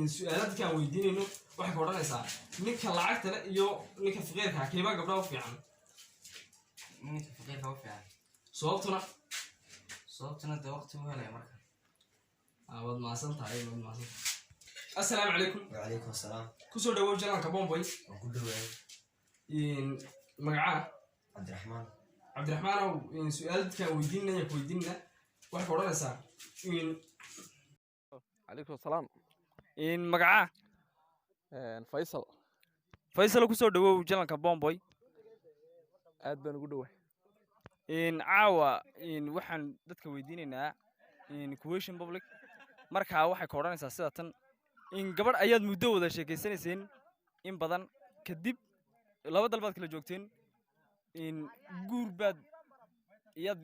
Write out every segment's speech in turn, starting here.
Su-aala dadkaan weydiinayno waxay ka odhanaysaa: ninka lacagta le iyo ninka faqiirka keebaa gabdhaha u fiican? Ninka faqiirka u fiican. Sababtuna? Sababtuna dee waqti u helaya marka. Ah, waad mahadsan tahay, waad mahadsan tahay. Assalaamu calaykum. Wacalaykum asalaam. Kusoo dhawow channelka Bomboy. Waan ku dhowahay. Magacaa? Cabdiraxmaan. Cabdiraxmaanow, su-aal dadkaan weydiinaya ku weydiinana waxay ka odhanaysaa Calaykum asalaam. Magacaa? Faysal. Faysal, kusoo dhawow channelka Bomboy. Aad baan ugu dhowahay. Caawa waxaan dadka weydiinaynaa question public. Markaa waxay ka odhanaysaa sida tan: in gabadh ayaad muddo wada sheekeysanayseen in badan, kadib laba dal baad kala joogteen, in guur baad iyaad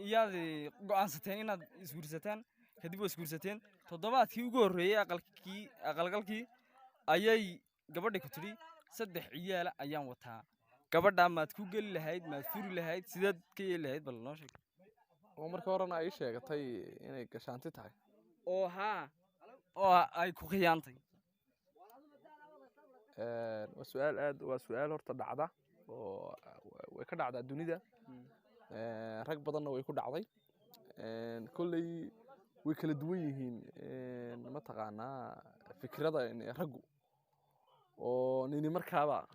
iyaad go'aansateen inaad isguursataan. Kadib waa isguursateen. Toddobaadkii ugu horreeyey aqalkii aqalgalkii ayay gabadhi ku tidhi: "Saddex ciyaala ayaan wataa." Gabadhaa maad ku geli lahayd? Maad furi lahayd? Sideed ka yeeli lahayd? Bal noo sheeg. Oo markii horena ay sheegatay inay gashaanti tahay. Oo haa, oo ay ku khiyaantay. Waa su-aal aad, waa su-aal horta dhacda oo way ka dhacdaa dunida. Rag badanna way ku dhacday. Kolley way kala duwan yihiin, mataqaanaa, fikrada raggu oo nini markaaba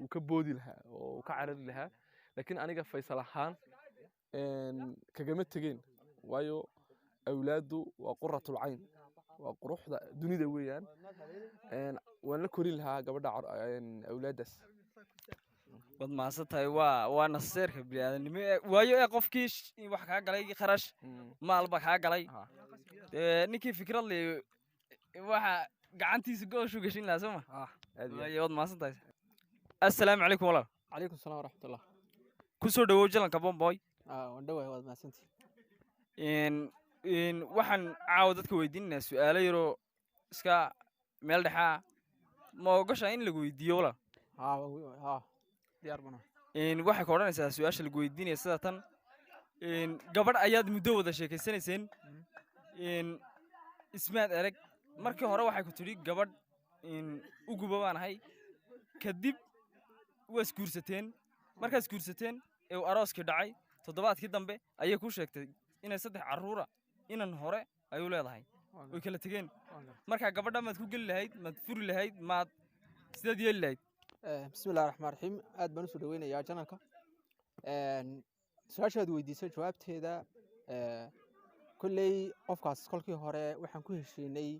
uu ka boodi lahaa oo uu ka carari lahaa, laakiin aniga Faysal ahaan kagama tegeen, waayo awlaaddu waa quratul cayn, waa quruxda dunida weeyaan. Waan la korin lahaa gabadha awlaaddaas. Waad mahadsan tahay. Waa naseerka biniaadanimo waayo ee qofkii wax kaa galay kharash, maal ba kaa galay. Dee ninkii fikrad le waxa gacantiisa gooshu gashin lahaa, soo ma? Aad iyo aad. Waayo, waad mahadsan tahay. Assalaamu calaykum, walaal. Calaykum salaam waraxmatullah. Kusoo dhawow channelka Bomboy. Waan dhowahay, waad mahadsantihi. In waxaan caawa dadka weydiinaynaa su-aalo yaroo iska meel dhexaa. Ma ogashaa in lagu weydiiyo, walaal? Haa, haa, diyaar bana. Waxay ka odhanaysaa su-aasha lagu weydiinaya sida tan: gabadh ayaad muddo wada sheekeysanayseen, ismaad ereg. Markii hore waxay ku tidhi: "Gabadh uguba baan ahay." Kadib waa isguursateen. Markaad isguursateen ee uu arooskii dhacay, toddobaadkii dambe ayay kuu sheegtay inay saddex carruura inan hore ayuu leedahay, way kala tegeen. Markaa gabadha maad ku geli lahayd? Maad furi lahayd? Maad sideed yeeli lahayd? Bismi illahi raxmaan raxiim. Aad baan usoo dhaweynayaa channelka. Su-aashaad weydiisay jawaabteeda, kolley qofkaas kolkii hore waxaan ku heshiinay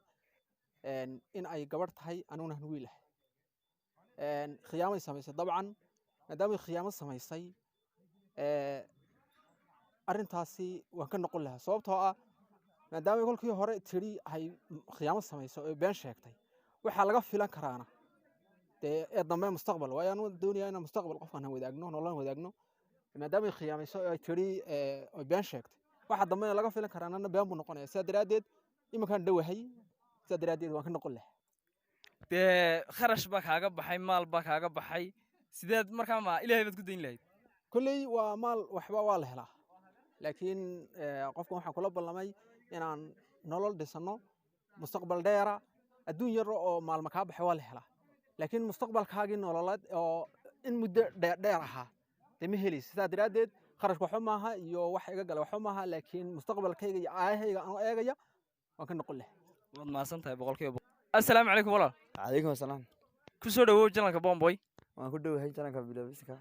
in ay gabadh tahay, aniguna han wiil ahay. Khiyaamay samaysay dabcan. Maadaamay khiyaamo samaysay, arrintaasi waan ka noqon lahaa, sababtoo ah maadaamay kolkii hore tidhi ay khiyaamo samaysay oo been sheegtay, waxaa laga filan karaana dee ee dambe mustaqbal, waayo anu doonaya inaan mustaqbal qofkan han wadaagno, nolol wadaagno. Maadaamay khiyaamayso oo ay tidhi oy been sheegtay, waxa dambe laga filan karaana been buu noqonaya. Sidaa daraaddeed iminkaan dhowahay, sidaa daraaddeed waan ka noqon lahaa. Dee kharash baa kaaga baxay, maal baa kaaga baxay. Sideed markaa, ma Ilaahay baad ku dayn lahayd? Kolley waa maal, waxba waa la helaa, laakiin qofkan waxaan kula ballamay inaan nolol dhisano mustaqbal dheera. Adduun yar oo maalma kaa baxay waa la helaa, laakiin mustaqbalkaagii nololeed oo in muddo dheer dheer ahaa dee ma helaysa. Sidaa daraaddeed kharashka waxba maaha iyo wax iga gala waxba maaha, laakiin mustaqbalkayga iyo aayahayga anoo eegaya waan ka noqon lahaa. Waad mahadsan tahay 100%. Assalaamu calaykum, walaal. Calaykum asalaam. Kusoo dhawow channelka Bomboy. Waan ku dhowahay channelka bilowska.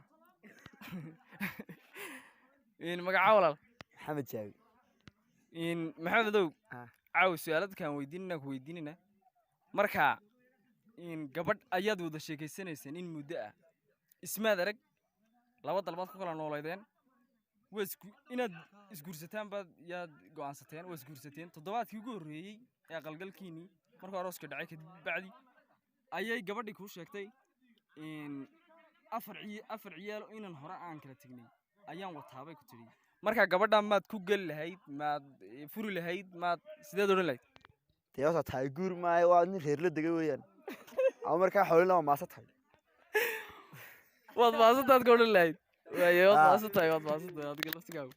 Magacaa, walaal? Maxamed Jaawi. Maxamedow, caawa su-aalo dadkaan weydiinana ku weydiinayna. Marka gabadh ayaad wada sheekeysanayseen in muddo ah, ismaad arag, laba dalbaad ku kala nooleydeen, waa isku inaad isguursataan baad yaad go'aansateen. Waa isguursateen. Toddobaadkii ugu horreeyey ee aqalgalkiinii, markuu arooska dhacay kadib bacdi, ayay gabadhii kuu sheegtay afar ciyaalo inan hore aan kala tegnay ayaan wataabay ku tidhi. Markaa gabadhaa maad ku geli lahayd? Maad furi lahayd? Maad sideed odhan lahayd? Dee horta tahay guur maayo, waa nin reer la degay weeyaan, ama markaa xoolina waa maasa tahay. Waad maasantaad ka odhan lahayd. Waaye, waad maasan tahay, waad maasan tahay adiga laftigaagu.